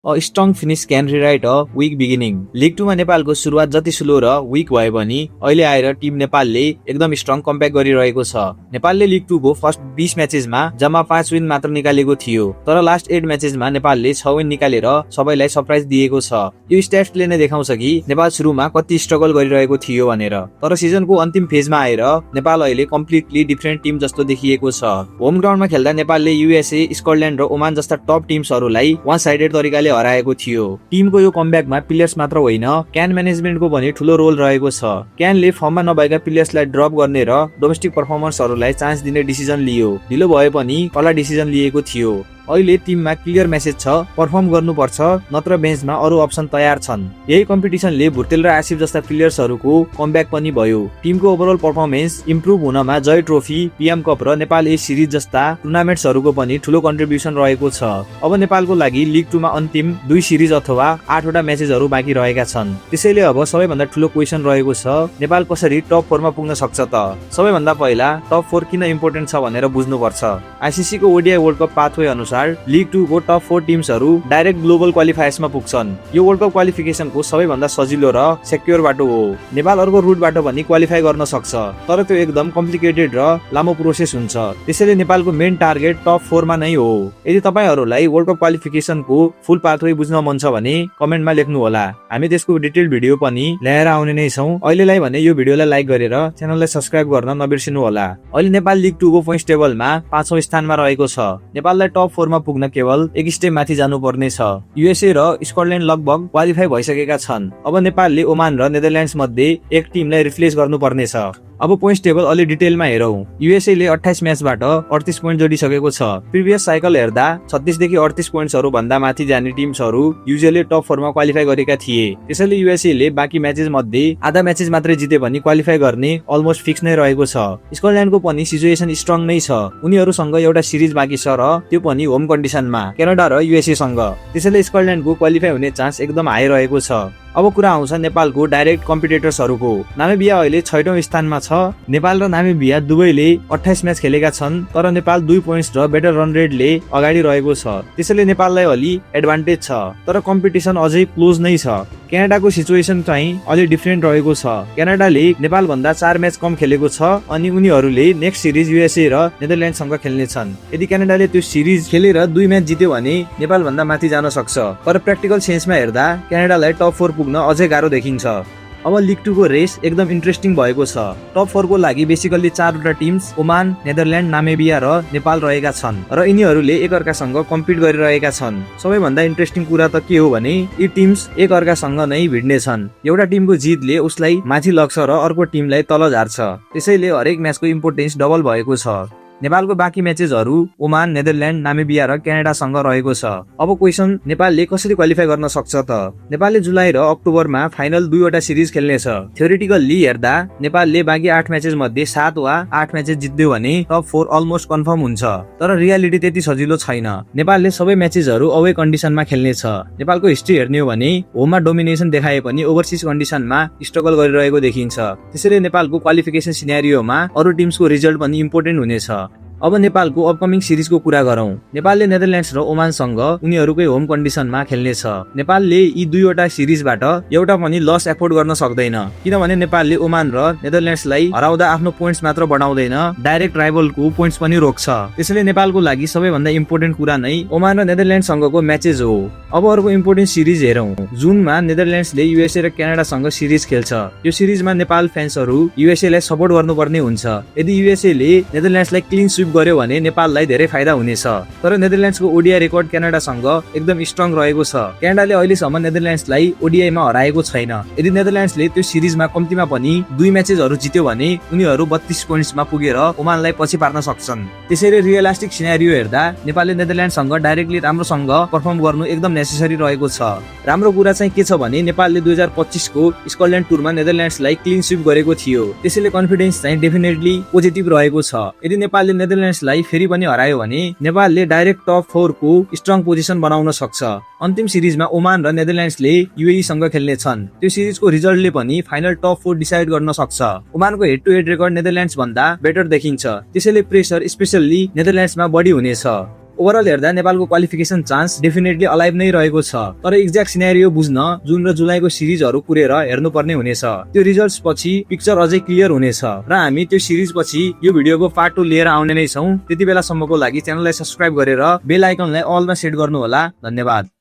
A strong finish can rewrite a weak beginning. League 2 मा नेपालको सुरुवात जति स्लो र वीक भयो भने अहिले आएर टिम नेपालले एकदम स्ट्रङ कमब्याक गरिरहेको छ। नेपालले लिग 2 को फर्स्ट 20 म्याचेसमा जम्मा 5 विन मात्र निकालेको थियो, तर लास्ट 8 म्याचेसमा नेपालले 6 विन निकालेर सबैलाई सरप्राइज दिएको छ। यो स्ट्याट्सले नै देखाउँछ कि नेपाल सुरुमा कति स्ट्रगल गरिरहेको थियो भनेर, तर सिजनको अन्तिम फेजमा आएर नेपाल अहिले कम्प्लिटली डिफरेन्ट टिम जस्तो देखिएको छ। होम ग्राउन्डमा खेल्दा नेपालले युएसए, स्कटल्यान्ड र ओमान जस्ता टप टिम्सहरूलाई वान साइडेड तरिकाले हराएको थियो। टिमको यो कमब्याकमा प्लेयर्स मात्र होइन, क्यान म्यानेजमेन्टको पनि ठूलो रोल रहेको छ। क्यानले फर्ममा नभएका प्लेयर्सलाई ड्रप गर्ने र डोमेस्टिक पर्फर्मर्सहरूलाई चान्स दिने डिसिजन लियो। ढिलो भए पनि कला डिसिजन लिएको थियो। अहिले टिममा क्लियर मेसेज छ, पर्फर्म गर्नुपर्छ, नत्र बेन्चमा अरू अप्सन तयार छन्। यही कम्पिटिसनले भुर्तेल र आसिफ जस्ता प्लेयर्सहरूको कमब्याक पनि भयो। टिमको ओभरअल पर्फर्मेन्स इम्प्रुभ हुनमा जय ट्रोफी, पीएम कप र नेपाल ए सिरिज जस्ता टुर्नामेन्ट्सहरूको पनि ठूलो कन्ट्रिब्युसन रहेको छ। अब नेपालको लागि लिग 2 मा अन्तिम 2 सिरिज अथवा 8 वटा म्याचेसहरू बाँकी रहेका छन्। त्यसैले अब सबैभन्दा ठूलो क्वेशन रहेको छ, नेपाल कसरी टप 4 मा पुग्न सक्छ त? सबैभन्दा पहिला टप 4 किन इम्पोर्टेन्ट छ भनेर बुझ्नुपर्छ। आईसीसी को ओडीआई वर्ल्ड कप पाथवे अनुसार लिग 2 को टप 4 टिम्सहरू डाइरेक्ट ग्लोबल क्वालिफायर्समा पुग्छन्। यो वर्ल्ड कप क्वालिफिकेसनको सबैभन्दा सजिलो र सेक्योर बाटो हो। नेपाल अर्को रुटबाट पनि क्वालिफाई गर्न सक्छ, तर त्यो एकदम कम्प्लिकेटेड र लामो प्रोसेस हुन्छ। त्यसैले नेपालको मेन टार्गेट टप 4 मा नै हो। यदि तपाईहरुलाई वर्ल्ड कप क्वालिफिकेसनको फुल पाथवे बुझ्न मन छ भने कमेन्टमा लेख्नु होला। हामी त्यसको डिटेल भिडियो पनि ल्याएर आउने नै छौं। अहिलेलाई भने यो भिडियोलाई लाइक गरेर च्यानललाई सब्स्क्राइब गर्न नबिर्सिनु होला। अहिले नेपाल लिग 2 को पोइन्ट्स टेबलमा 5औं स्थानमा रहेको छ। नेपाललाई टप 4 मा पुग्न केवल एक स्टेप माथि जानुपर्ने छ। युएसए र स्कटल्यान्ड लगभग क्वालिफाई भइसकेका छन्। अब नेपालले ओमान र नेदरल्यान्ड्स मध्ये एक टिमलाई रिप्लेस गर्नुपर्ने छ। अब पोइन्ट्स टेबल अलि डिटेलमा हेरौं। युएसए ले 28 म्याचबाट 38 पोइन्ट जोडिसकेको छ। प्रिभियस साइकल हेर्दा 36 देखि 38 पोइन्ट्सहरू भन्दा माथि जाने टिम्सहरू युजुअली टप 4 मा क्वालिफाई गरेका थिए। त्यसैले युएसए ले बाँकी म्याचेस मध्ये आधा म्याचेस मात्रै जिते भने क्वालिफाई गर्ने अलमोस्ट फिक्स नै रहेको छ। स्कटल्यान्डको पनि सिचुएसन स्ट्रङ नै छ। उनीहरुसँग एउटा सिरिज बाँकी छ र त्यो पनि होम कन्डिसनमा क्यानाडा र युएसए सँग। त्यसैले स्कटल्यान्डको क्वालिफाई हुने चान्स एकदम हाई रहेको छ। अब कुरा आउँछ नेपालको डाइरेक्ट कम्पिटिटर्सहरूको। नामिबिया अहिले 6औं स्थानमा छ। नेपाल र नामिबिया दुवैले 28 म्याच खेलेका छन्, तर नेपाल 2 पोइन्ट्स र बेटर रन रेटले अगाडि रहेको छ। त्यसैले नेपाललाई अलि एडभान्टेज छ, तर कम्पिटिसन अझै क्लोज नै छ। क्यानाडाको सिचुएसन चाहिँ अलि डिफरेन्ट रहेको छ। क्यानाडाले नेपाल भन्दा 4 म्याच कम खेलेको छ अनि उनीहरूले नेक्स्ट सिरिज युएसए र नेदरल्यान्डसँग खेल्नेछन्। यदि क्यानाडाले त्यो सिरिज खेलेर 2 म्याच जित्यो भने नेपाल भन्दा माथि जान सक्छ, तर प्र्याक्टिकल सेन्समा हेर्दा क्यानाडालाई टप 4 पुग्न अझै गाह्रो देखिन्छ। अब लिग 2 को रेस एकदम इन्ट्रेस्टिङ भएको छ। टप 4 को लागि बेसिकली 4 वटा टिम्स ओमान, नेदरल्यान्ड, नामिबिया र नेपाल रहेका छन् र यिनीहरूले एकअर्कासँग कम्पिट गरिरहेका छन्। सबैभन्दा इन्ट्रेस्टिङ कुरा त के हो भने यी टिम्स एकअर्कासँग नै भिड्ने छन्। एउटा टिमको जितले उसलाई माथि लग्छ र अर्को टिमलाई तल झार्छ। त्यसैले हरेक म्याचको इम्पोर्टेन्स डबल भएको छ। नेपालको बाँकी म्याचेसहरू ओमान, नेदरल्यान्ड, नामिबिया र क्यानाडासँग रहेको छ। अब क्वेशन, नेपालले कसरी क्वालिफाई गर्न सक्छ त? नेपालले जुलाई र अक्टोबरमा फाइनल 2 वटा सिरिज खेल्नेछ। थ्योरेटिकल्ली हेर्दा नेपालले बाँकी 8 म्याचेस मध्ये 7 वा 8 म्याचेस जित्यो भने टप 4 अलमोस्ट कन्फर्म हुन्छ, तर रियालिटी त्यति सजिलो छैन। नेपालले सबै म्याचेसहरू अवे कन्डिसनमा खेल्नेछ। नेपालको हिस्ट्री हेर्ने हो भने होममा डोमिनेसन देखाए पनि ओभरसिज कन्डिसनमा स्ट्रगल गरिरहेको देखिन्छ। त्यसैले नेपालको क्वालिफिकेसन सिनेरियोमा अरू टिम्सको रिजल्ट पनि इम्पोर्टेन्ट हुनेछ। अब नेपालको अपकमिङ सिरिजको कुरा गरौं। नेपालले नेदरल्यान्ड्स र ओमानसँग उनीहरुकै होम कन्डिसनमा खेल्नेछ। नेपालले यी 2 वटा सिरिजबाट एउटा पनि लस एफोर्ड गर्न सक्दैन, किनभने नेपालले ओमान र नेदरल्यान्ड्सलाई हराउँदा आफ्नो पोइन्ट्स मात्र बढाउँदैन, डाइरेक्ट राइभलको पोइन्ट्स पनि रोक्छ। त्यसैले नेपालको लागि सबैभन्दा इम्पोर्टेन्ट कुरा नै ओमान र नेदरल्यान्ड्ससँगको म्याचेस हो। अब अर्को इम्पोर्टेन्ट सिरिज हेरौं। जुनमा नेदरल्यान्ड्सले युएसए र क्यानाडासँग सिरिज खेल्छ। यो सिरिजमा नेपाल फ्यान्सहरू युएसए लाई सपोर्ट गर्नुपर्ने हुन्छ। यदि युएसए ले नेदरल्यान्ड्सलाई क्लिन स्वीप गर्यो भने नेपाललाई धेरै फाइदा हुनेछ, तर नेदरल्यान्ड्सको ओडीआई रेकर्ड क्यानाडासँग एकदम स्ट्रङ रहेको छ। क्यानाडाले अहिलेसम्म नेदरल्यान्ड्सलाई ओडीआईमा हराएको छैन। यदि नेदरल्यान्ड्सले त्यो सिरिजमा कम्तीमा पनि 2 म्याचेसहरू जित्यो भने उनीहरू 32 पोइन्ट्समा पुगेर ओमानलाई पछि पार्न सक्छन्। त्यसैले रियलिस्टिक सिनेरियो हेर्दा नेपालले नेदरल्यान्ड्ससँग डाइरेक्टली राम्रोसँग परफर्म गर्नु एकदम नेसेसरी रहेको छ। राम्रो कुरा चाहिँ के छ भने नेपालले 2025 को स्कटल्यान्ड टुरमा नेदरल्यान्ड्सलाई क्लिन स्वीप गरेको थियो। त्यसैले कन्फिडेन्स चाहिँ डेफिनेटली पोजिटिभ रहेको छ। यदि नेपालले नेदरल्यान्ड्सलाई फेरि पनि हरायो भने नेपालले डाइरेक्ट टप 4 को स्ट्रङ पोजिसन बनाउन सक्छ। अन्तिम सिरिजमा ओमान र नेदरल्यान्ड्सले युएई सँग खेल्नेछन्। त्यो सिरिजको रिजल्टले पनि फाइनल टप 4 डिसाइड गर्न सक्छ। ओमानको head to head record Netherlands भन्दा बेटर देखिन्छ, त्यसैले प्रेसर स्पेशली नेदरल्यान्ड्समा बढी हुनेछ। ओभरअल हेर्दा नेपालको क्वालिफिकेसन चान्स डेफिनेटली अलाइभ नै रहेको छ। तर एक्ज्याक्ट सिनेरियो बुझ्न जुन र जुलाईको सिरिजहरू कुरेर हेर्नुपर्ने हुनेछ। त्यो रिजल्ट्स पछि पिक्चर अझै क्लियर हुनेछ र हामी त्यो सिरिज पछि यो भिडियोको पार्ट 2 लिएर आउने नै छौं। त्यति बेलासम्मको लागि च्यानललाई सब्स्क्राइब गरेर बेल आइकनलाई अलमा सेट गर्नु होला। धन्यवाद।